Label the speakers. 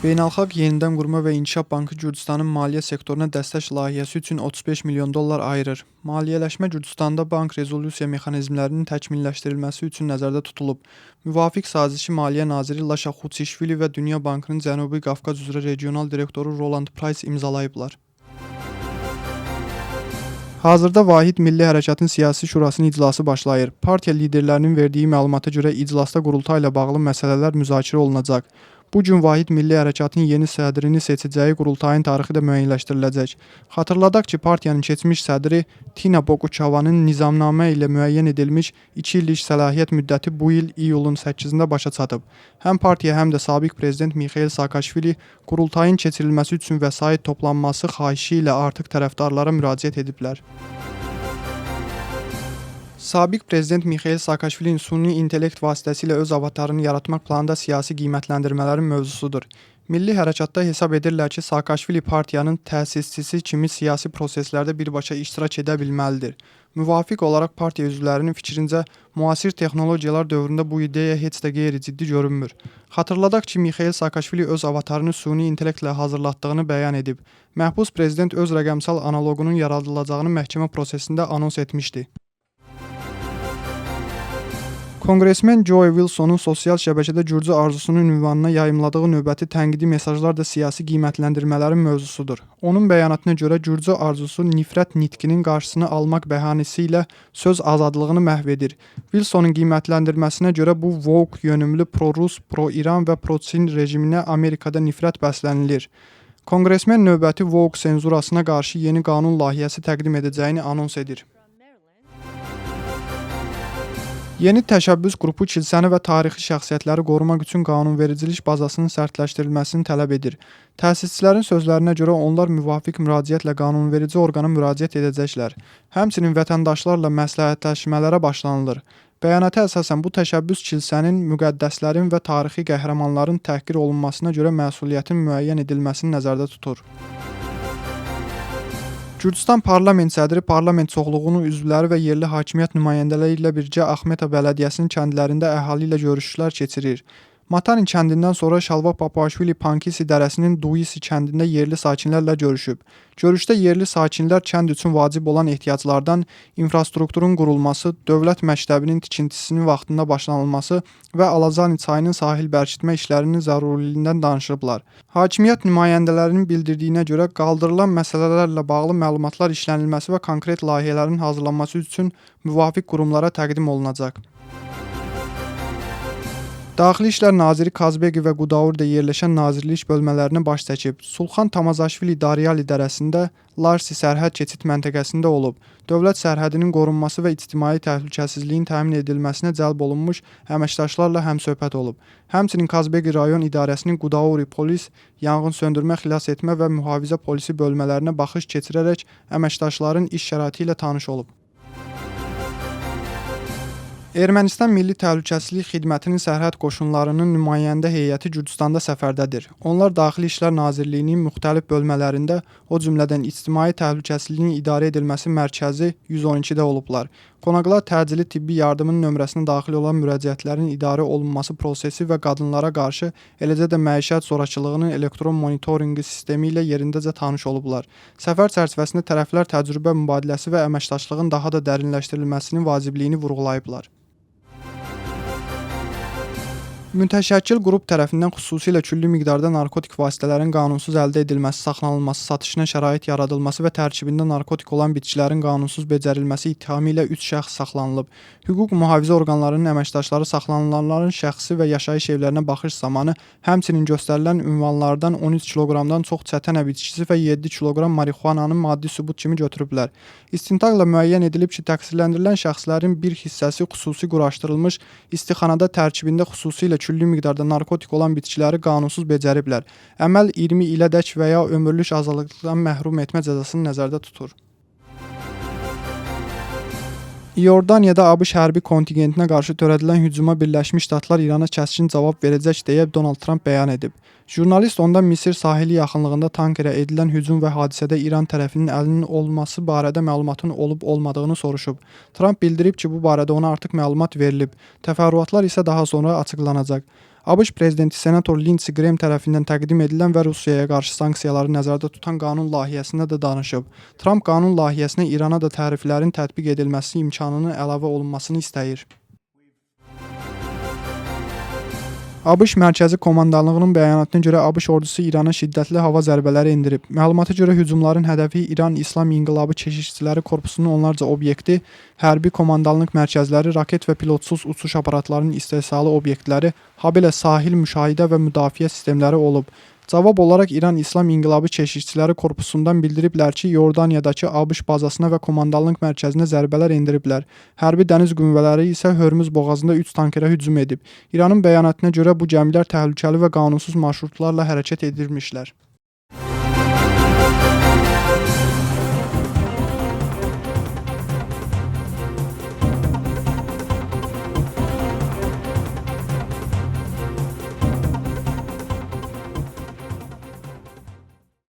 Speaker 1: Beynəlxalq Yenidən Qurma və İnkişaf Bankı Gürcüstanın maliyyə sektoruna dəstək layihəsi üçün 35 milyon dollar ayırır. Maliyyələşmə Gürcüstanda bank rezolyusiya mexanizmlərinin təkmilləşdirilməsi üçün nəzərdə tutulub. Müvafiq sazişi Maliyyə naziri Laşa Xutsişvili və Dünya Bankının Cənubi Qafqaz üzrə regional direktoru Roland Price imzalayıblar. Hazırda Vahid Milli Hərəkatın Siyasi Şurasının iclası başlayır. Partiya liderlərinin verdiyi məlumata görə iclasda qurultayla bağlı məsələlər müzakirə olunacaq. Bu gün Vahid Milli Hərəkatın yeni sədrini seçəcəyi qurultayın tarixi də müəyyənləşdiriləcək. Xatırladaq ki, partiyanın keçmiş sədri Tina Bokuçavanın nizamnamə ilə müəyyən edilmiş 2 illik səlahiyyət müddəti bu il iyulun 8-də başa çatıb. Həm partiya, həm də sabiq prezident Mixail Saakaşvili qurultayın keçirilməsi üçün vəsait toplanması xahişi ilə artıq tərəfdarlara müraciət ediblər. Sabiq prezident Mixail Saakaşvilinin süni intellekt vasitəsilə öz avatarını yaratmaq planı da siyasi qiymətləndirmələrin mövzusudur. Milli hərəkatda hesab edirlər ki, Saakaşvili partiyanın təsisçisi kimi siyasi proseslərdə birbaşa iştirak edə bilməlidir. Müvafiq olaraq partiya üzvlərinin fikrincə, müasir texnologiyalar dövründə bu ideya heç də qeyri-ciddi görünmür. Xatırladaq ki, Mixail Saakaşvili öz avatarını süni intellektlə hazırlatdığını bəyan edib. Məhbus prezident öz rəqəmsal analoqunun yaradılacağını məhkəmə prosesində anons etmişdi. Konqresmen Joe Wilsonun sosial şəbəkədə Gürcü arzusunun ünvanına yayımladığı növbəti tənqidi mesajlar da siyasi qiymətləndirmələrin mövzusudur. Onun bəyanatına görə Gürcü arzusu nifrət nitqinin qarşısını almaq bəhanəsi ilə söz azadlığını məhv edir. Wilsonun qiymətləndirməsinə görə bu woke yönümlü pro-rus, pro-İran və pro-Çin rejiminə Amerikada nifrət bəslənilir. Konqresmen növbəti woke senzurasına qarşı yeni qanun layihəsi təqdim edəcəyini anons edir. Yeni təşəbbüs qrupu kilsəni və tarixi şəxsiyyətləri qorumaq üçün qanunvericilik bazasının sərtləşdirilməsini tələb edir. Təsisçilərin sözlərinə görə onlar müvafiq müraciətlə qanunverici orqana müraciət edəcəklər. Həmçinin vətəndaşlarla məsləhətləşmələrə başlanılır. Bəyanata əsasən bu təşəbbüs kilsənin, müqəddəslərin və tarixi qəhrəmanların təhqir olunmasına görə məsuliyyətin müəyyən edilməsini nəzərdə tutur. Gürcüstan parlament sədri parlament çoxluğunun üzvləri və yerli hakimiyyət nümayəndələri ilə birgə Axmeta bələdiyyəsinin kəndlərində əhali ilə görüşlər keçirir. Matani kəndindən sonra Şalva Papuaşvili Pankisi dərəsinin Duisi kəndində yerli sakinlərlə görüşüb. Görüşdə yerli sakinlər kənd üçün vacib olan ehtiyaclardan infrastrukturun qurulması, dövlət məktəbinin tikintisinin vaxtında başlanılması və Alazani çayının sahil bərkitmə işlərinin zəruriliyindən danışıblar. Hakimiyyət nümayəndələrinin bildirdiyinə görə qaldırılan məsələlərlə bağlı məlumatlar işlənilməsi və konkret layihələrin hazırlanması üçün müvafiq qurumlara təqdim olunacaq. Daxili İşlər Naziri Kazbegi və Qudauridə yerləşən nazirlik bölmələrinə baş çəkib. Sulxan Tamazaşvili Dariali dərəsində Larsi sərhəd keçid məntəqəsində olub. Dövlət sərhədinin qorunması və ictimai təhlükəsizliyin təmin edilməsinə cəlb olunmuş əməkdaşlarla həmsöhbət olub. Həmçinin Kazbegi rayon idarəsinin Qudauri polis, yanğın söndürmə, xilas etmə və mühafizə polisi bölmələrinə baxış keçirərək əməkdaşların iş şəraiti ilə tanış olub. Ermənistan Milli Təhlükəsizlik Xidmətinin sərhəd qoşunlarının nümayəndə heyəti Gürcüstanda səfərdədir. Onlar Daxili İşlər Nazirliyinin müxtəlif bölmələrində, o cümlədən İctimai Təhlükəsizliyin İdarə Edilməsi Mərkəzi 112-də olublar. Qonaqlar təcili tibbi yardımın nömrəsinə daxil olan müraciətlərin idarə olunması prosesi və qadınlara qarşı, eləcə də məişət zorakılığının elektron monitorinqi sistemi ilə yerindəcə tanış olublar. Səfər çərçivəsində tərəflər təcrübə mübadiləsi və əməkdaşlığın daha da dərinləşdirilməsinin vacibliyini vurğulayıblar. Mütəşəkkil qrup tərəfindən xüsusilə külli miqdarda narkotik vasitələrin qanunsuz əldə edilməsi, saxlanılması, satışına şərait yaradılması və tərkibində narkotik olan bitkilərin qanunsuz becərilməsi ittihamı ilə 3 şəxs saxlanılıb. Hüquq mühafizə orqanlarının əməkdaşları saxlanılanların şəxsi və yaşayış evlərinə baxış zamanı həmçinin göstərilən ünvanlardan 13 kiloqramdan çox çətənə bitkisi və 7 kiloqram marixuananı maddi sübut kimi götürüblər. İstintaqla müəyyən edilib ki, təqsirləndirilən şəxslərin bir hissəsi xüsusi quraşdırılmış istixanada tərkibində xüsusilə külli miqdarda narkotik olan bitkiləri qanunsuz becəriblər. Əməl 20 ilədək və ya ömürlük azadlıqdan məhrum etmə cəzasını nəzərdə tutur. İordaniyada ABŞ hərbi kontingentinə qarşı törədilən hücuma Birləşmiş Ştatlar İrana kəskin cavab verəcək deyə Donald Tramp bəyan edib. Jurnalist ondan Misir sahili yaxınlığında tankerə edilən hücum və hadisədə İran tərəfinin əlinin olması barədə məlumatın olub-olmadığını soruşub. Tramp bildirib ki, bu barədə ona artıq məlumat verilib. Təfərrüatlar isə daha sonra açıqlanacaq. ABŞ prezidenti senator Lindsey Graham tərəfindən təqdim edilən və Rusiyaya qarşı sanksiyaları nəzərdə tutan qanun layihəsində də danışıb. Tramp qanun layihəsinə İrana da təriflərin tətbiq edilməsi imkanının əlavə olunmasını istəyir. ABŞ Mərkəzi Komandanlığının bəyanatına görə ABŞ ordusu İrana şiddətli hava zərbələri endirib. Məlumata görə hücumların hədəfi İran İslam İnqilabı Keşikçiləri Korpusunun onlarca obyekti, hərbi komandanlıq mərkəzləri, raket və pilotsuz uçuş aparatlarının istehsalı obyektləri, habelə sahil müşahidə və müdafiə sistemləri olub. Cavab olaraq İran İslam İnqilabı Keşikçiləri Korpusundan bildiriblər ki, Yordaniyadakı ABŞ bazasına və komandanlıq mərkəzinə zərbələr endiriblər. Hərbi dəniz qüvvələri isə Hörmüz boğazında 3 tankerə hücum edib. İranın bəyanatına görə bu gəmilər təhlükəli və qanunsuz marşrutlarla hərəkət edirmişlər.